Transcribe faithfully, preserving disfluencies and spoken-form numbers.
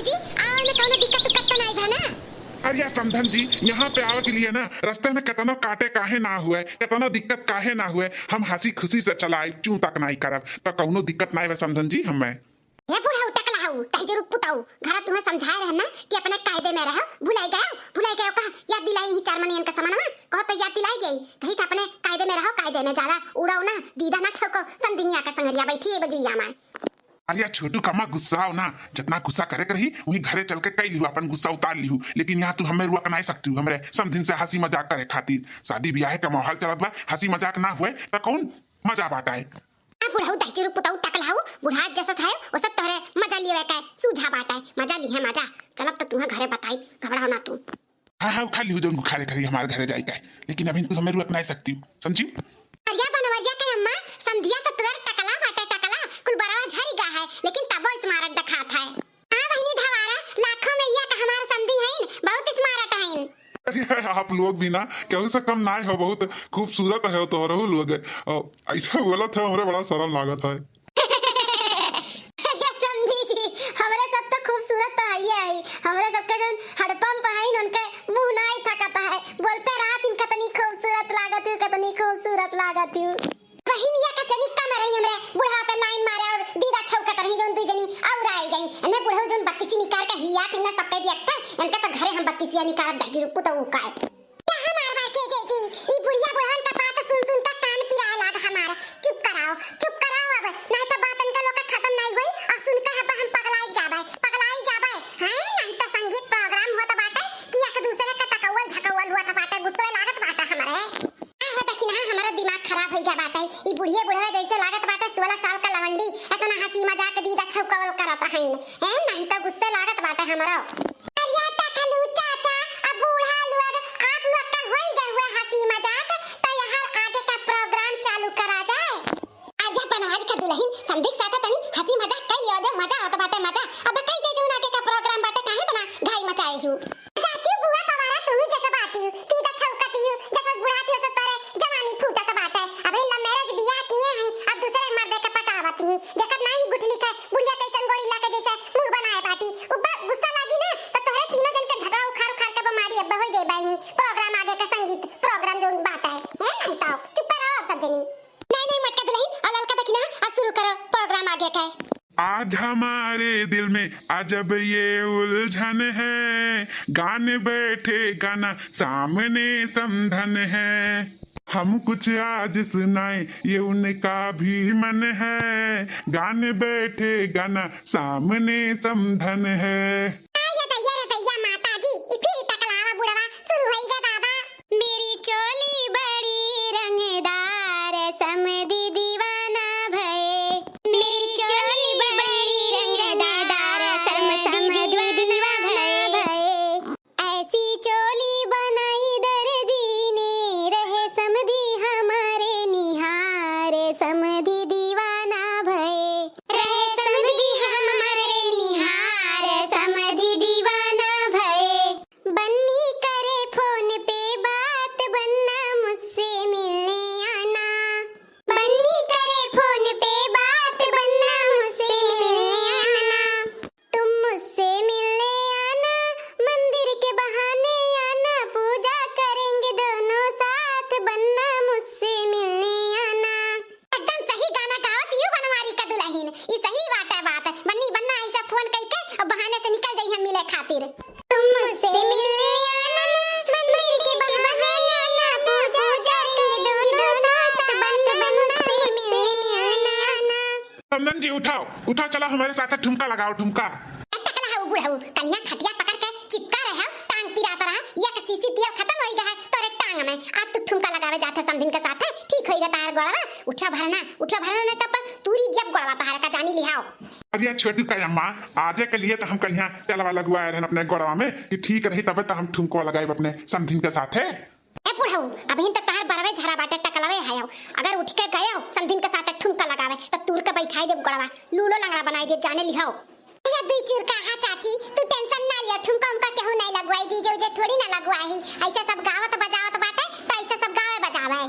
जी, आवे में कौनो दिक्कत उक्कत तो नाई बा ना? अरे यार समधन जी, यहाँ पे आवे के लिए ना, रस्ते में केतनो काटे काहे ना हुए, केतनो दिक्कत काहे ना हुए, हम हँसी खुशी से चलाइब, चूँ तक नाई करब, तो कौनो दिक्कत नाई बा समधन जी हमें। हे बुढ़ऊ टकला हऊ, तहजुरुक पुतऊ, घर तुम्हें समझाए रहे ना कि अपने कायदे में रहो, भुलाई गयो, भुलाई गयो कहाँ? याद दिलाई ही चार मनियन का समनवा, कहो तो याद दिलाई गई, कही था अपने कायदे में रहो, कायदे में ज्यादा उड़ाओ ना, दीदा ना छौको, समधिनिया का संगरिया बैठी है बजुइया में। अरे यार छोटू कमा गुस्साओ ना, जितना गुस्सा करे के रही, वहीं घरे चल के कई लिहू, अपन गुस्सा उतार लिहू, लेकिन यहाँ तू हमें रुआ के नाई सकती हूँ, हमरे समधिन से हँसी मजाक करे खातिर। शादी ब्याह का माहौल चलत बा, हँसी मजाक ना हुए तो कौन मजा बाटा है? आ बुढ़ऊ दहचुरु पुतऊ टकलहाऊ, बुढ़ा जसत है, ओसत तोहरे मजा लिये का सूझा बाटा है, मजा लिहे मजा। चलब तो तुम्हें घरे बताई, घबराओ ना तू। हाँ, हाँ, उखा लिहू जौन उखाड़े करी हमार घरे जाई का है, लेकिन अभी तू हमें रुआ के नाई सकती हूँ, समझी? अरे बनवरिया के अम्मा, समधिया तो तोर टकला बाटे टकला, कुल बरवा झरी गा है, लेकिन तबो स्मारक दिखात है। हाँ बहिनी धवारा, लाखों में एक हमार समधी हईन, बहुत स्मारट हईन। अरे आप लोग भी ना केहू से कम नाय हो, बहुत खूबसूरत है तोहरहू लोग। अ, ऐसा बोलत है हमरे बड़ा शर्म लागत है। अरे समधी जी, हमरे सब तो खूबसूरत तो हइये है, हमरे सबके जौन हड़पंप हईन उनके मुँह नाय थकत है, बोलते रहत इन कतनी खूबसूरत लागत हू, कतनी खूबसूरत लागत हू। बहिनिया का जनी कम रही हमरे बुढ़वा पे लाइन मारे और दीदा छौकत रही जौन दुई जनी और आई गई। एने बुढ़ऊ जौन बत्तीसी निकाल के हिया तिन्ना सब कह दिया का, इनका तो घरे हम बत्तीसिया निकालब दहजुरु पुतऊ का है। क्या हमार बाटे जे जी, ई बुढ़िया बुढ़वन का बात सुन सुन का कान पिराए लाग हमार। चुप कराओ, चुप कराओ अब, नहीं तो बात इनका लोग का खत्म नहीं हुई और सुन के अब हम पगलाई जाबे, पगलाई जाबे। हैं, नहीं तो संगीत प्रोग्राम हुआ तो बाटे कि एक दूसरे का तकौल झकौल हुआ तो बाटे, गुस्से लागत बाटे हमरे। आ हो देखी ना, हमारा दिमाग खराब होई गया बाटे। ई बुढ़िए बुढ़वा जैसे लागत बाटे सोलह साल का लवंडी, इतना हंसी मजाक दीदा छौकावल करत हईन। हैं, नहीं तो गुस्से लागत बाटे हमरो। अरे टकलू चाचा, अब बूढ़ा लोग, आप लोग का होई गए हुए हंसी मजाक, तो यहाँ आगे का प्रोग्राम चालू करा जाए। आगे बनवारी का दुल्हन समधिक साथ तनी हंसी मजाक कर लियो दे, मजा आवत बाटे मजा। अब कई जे जौन आगे का प्रोग्राम बाटे, काहे तना घाई मचाए हूँ। चाची बुआ पवारा तू जैसे बाटी, सीधा छौकती, जैसे बुढ़ाती हो सतारे जवानी फूटत बाटे। अबे love marriage बियाह किए हैं, अब दूसरे मर्दे के पटावती। देखत नाही गुठली के बुढ़िया कैसन गोरिल्ला के जैसे मुंह बनाए बाटी। उ बा गुस्सा लागी ना, तो तोहरे तीनों जन के झगड़ा उखाड़ उखाड़ के बमारी अब हो जाए बाई। प्रोग्राम आगे का संगीत प्रोग्राम जौन बात है। हैं नहीं तो चुप रहो अब सब जनी। नहीं नहीं मटका दुल्हन, और ललका दखिना, अब शुरू करो प्रोग्राम आगे का। आज हमारे दिल में अजब ये उलझन है, गाने बैठे गाना सामने समधन है। हम कुछ आज सुनाए, ये उनका भी मन है, गाने बैठे गाना सामने समधन है। आ, ये दैया रे दैया माता जी, ई फिर टकलावा बुढ़वा शुरू होई गे दादा। मेरी चोली बड़ी रंगदार, समधी दीवाना भये। मेरी चोली बड़ी रंगदार, समधी दीवाना भये। ऐसी चोली बनाई दर्जी ने, रहे समधी हमारे निहार, समधी दीवाना भये। रहे समधी हमारे निहार, समधी दीवाना भये। बन्नी करे फोन पे बात, बन्ना मुझसे मिलने आना। बन्नी करे फोन पे बात, बन्ना मुझसे मिलने आना। तुम मुझसे मिलने आना, मंदिर के बहाने आना, पूजा करेंगे दोनों साथ, बन्ना मुझसे मिलने आना। एकदम सही गाना गावत यू बनवारी का दुल्हन, ई सही बात है बात। बन्नी बन्ना ऐसा फोन कई के और बहाने से निकल जाई हम मिले खातिर। तुम मुझसे मिलने आना, मंदिर के बहाने आना, पूजा करेंगे दोनों साथ, बन्ना मुझसे मिलने आना। चंदन जी उठाओ, उठाओ, चलो हमारे साथ ठुमका लगाओ, ठुमका। ए टकला हऊ बुढ़ऊ, कलिया खटिया पकड़ के चिपका रहे हो, टांग पिरात रहा, या के सीसी तेल खत्म होई गया है तोरे टांग में, आज तू ठुमका लगावे जात है समधिन के साथ, ठीक होई गया तार गोड़वा, उठा भरना, उठा भरना नहीं तो अपन तूरी दिया गोड़वा तहार का जानी लिहाओ। अरे छोटू का अम्मा, आजे के लिए तो हम कलिया तेलवा लगवाए रहन अपने गोड़वा में कि ठीक रही, तबे तो हम ठुमको लगाए अपने समधिन के साथ है। ए बुढ़ऊ, अबहिन तक तहार बरवे झरा बाटे, टकलवे हयौ। अगर उठ के गयौ समधिन के साथ ठुमका लगावे, त तूर के बैठाई देब गोड़वा, लूलो लंगड़ा बनाई देब, जाने लिहौ। या दुई चूर का, हाँ चाची, तू tension ना लिया, ठुमका उमका केहू नहीं लगवाई, DJ उजे थोड़ी ना लगवाई। ऐसे सब गावत बजावत बाटे, त ऐसे सब गावे बजावे।